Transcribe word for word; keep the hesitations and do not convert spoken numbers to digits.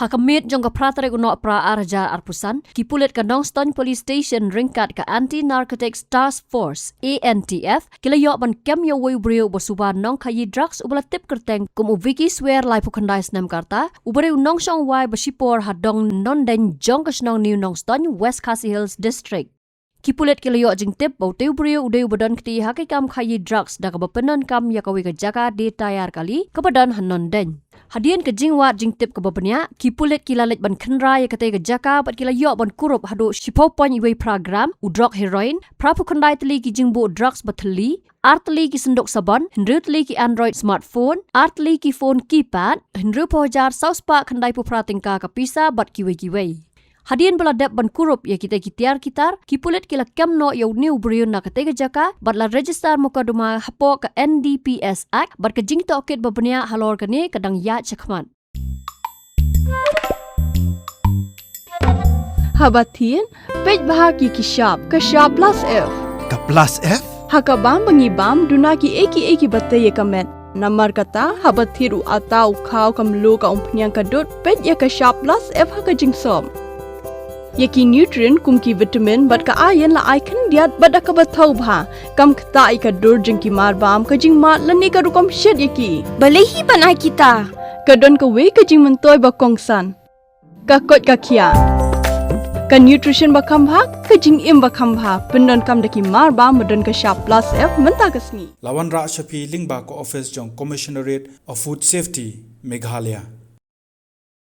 Ha ka miet jong ka phra tarik u Nohprah ar hajar arphew san, ki pulit ka Nongstoiñ Police Station ryngkat ka Anti Narcotics Task Force, A N T F, ki la ïoh ban kem ïa uwei u briew uba suba nongkhaïi drugs uba la tip kyrteng kum u Vicky Swer, laiphew khyndai snem ka rta, uba dei u nongshong wai ba shipor ha dong Nondeiñ jong ka shnong New Nongstoiñ, West Khasi Hills District. Ki pulit ki la ïoh jingtip ba utei u briew u dei uba don kti ha ki kam khaïi drugs da kaba pyndonkam ïa kawei ka jaka die tayar kali kaba don ha Nondeiñ. Hadien ka jingwad jingtip kaba bniah, ki pulit ki la leit ban khynra ïa katei ka jaka bad ki la ïoh ban kurup haduh shiphew point wei phra gram u drok heroin, phraphew khyndai tylli ki jingbuh drugs ba thylli, ar tylli ki synduk sabon, hynriew tylli ki Android smartphone, ar tylli ki phone keypad, hynriewphew hajar saw spah khyndaiphew phra tyngka ka pisa bad kiwei kiwei. Hadien ba la dep ban kurup ïa kitei ki tiar ki tar, ki pulit ki la kem noh ïa une u briew na katei ka jaka bad la register mukotduma hapoh ka N D P S Act bad ka jingtohkit ba bniah halor kane ka dang ïaid shakhmat. Haba thied, peit bha ïa ki shap, ka shap plus F. Ka plus F? Ha ka bam ba ngi bam, duna kiei kiei kiba tei ïa ka met. Namar kata, haba thied u atta, u khaw, ka mluh, ka umphniang, ka dud, peit ïa ka shap plus F ha ka jingsop. Ïa ki nutrient kum ki vitamin bad ka iron la ai khyndiat bad da kaba thaw bha. Kam ktah ïa ka dur jong ki marbam, ka jingmad lane ka rukom shet ïa ki. Balei hi ban ai kita? Ka don kawei ka jingmyntoi ba kongsan. Ka koit ka khiah. Ka nutrition ba kham bha, ka jingim ba kham bha. Pyndonkam da ki marbam ba don ka shap plus F mynta ka sngi. La wanrah sha phi lyngba ka office jong Commissionerate of Food Safety, Meghalaya.